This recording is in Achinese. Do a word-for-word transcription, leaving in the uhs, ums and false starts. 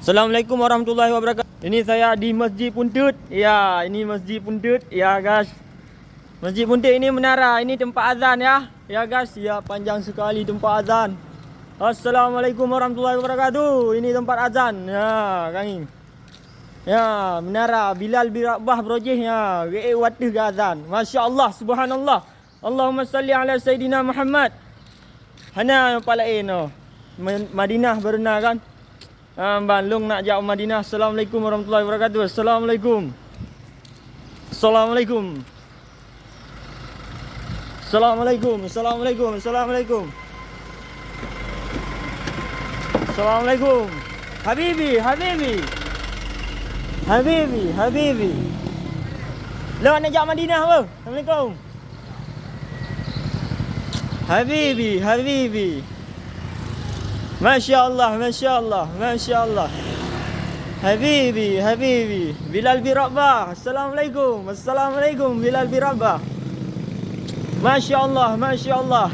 Assalamualaikum warahmatullahi wabarakatuh. Ini saya di Masjid Puntut. Ya, ini Masjid Puntut. Ya, guys. Masjid Puntut ini menara, ini tempat azan ya. Ya, guys, ya, panjang sekali tempat azan. Assalamualaikum warahmatullahi wabarakatuh. Ini tempat azan. Ya, kami. Ya, menara Bilal bin Rabah beurojih ya. Geuék watèe geuazan. Masya Allah, subhanallah. Allahumma salli ala Sayyidina Muhammad. Hana pat laén, oh. Ma-, Madinah baru na kan? Ah, ban lôn nak jak Madinah. Assalamualaikum warahmatullahi wabarakatuh. Assalamualaikum. Assalamualaikum. Assalamualaikum. Assalamualaikum. Assalamualaikum. Assalamualaikum. Habibi, habibi. Habibi, habibi. Lôn nak jak Madinah, beuh. Assalamualaikum. Habibi, habibi. Masya Allah, masya Allah, masya Allah. Habibi, habibi. Bilal bin Rabah. Assalamualaikum. Assalamualaikum, Bilal bin Rabah. Masya Allah, masya Allah.